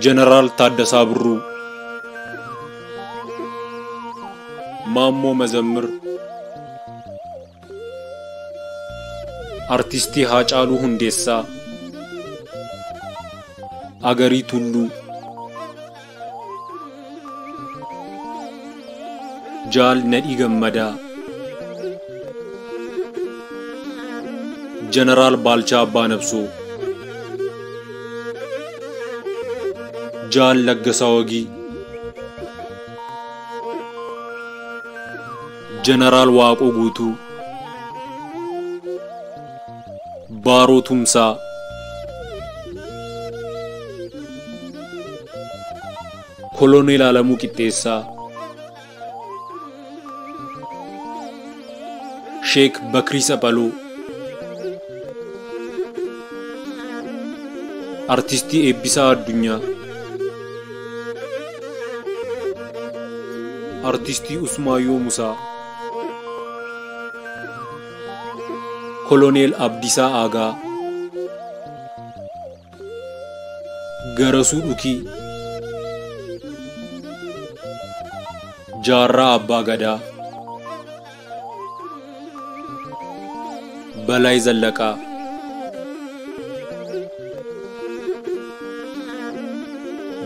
Jeneraal Taaddasaa Birruu, Maammoo Mazammir, Artistii Haacaaluu Hundeessaa, Agarii Tulluu, Jaal Nadhii Gammadaa, Jeneraal Baalchaa Abbaa Nabsoo, Jaal Laggasaa Wagii, Jeneraal Waaqoo Guutuu, Baaroo Tumsaa, Koloneel Alamuu Qixxeessaa, Sheek Bakrii Saphaloo, Artistii Eebbisaa Addunyaa, Artistii Usmaayyoo Musaa, Koloneel Abdiisaa Aagaa, Garasuu Dhukii, Jaarraa Abbaa Gadaa, Balaay Zallaqaa,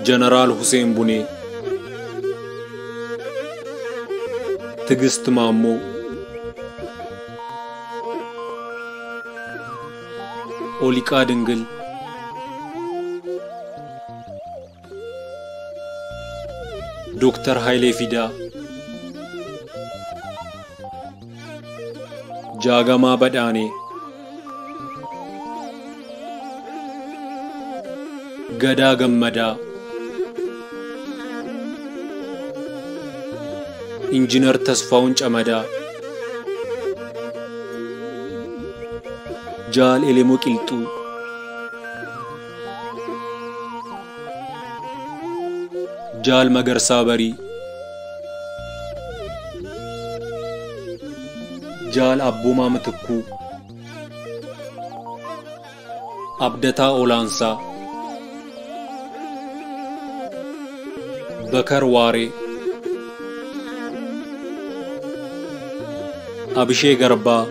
Jeneraal Huseen Bunee, Tigist Maammoo, Oliqaa Dingil, Dooktar Hayilee Fidaa, Jaagamaa Badhaanee, Gadaa Gammadaa, Injiinar Tasfaa'un Camadaa, Jaal Elemoo Qilxuu, Jaal Magarsaa Barii, Jaal Abboomaa Mitikkuu, Abdataa Olaansaa, Bakar Waaree, Abishee Garbaa,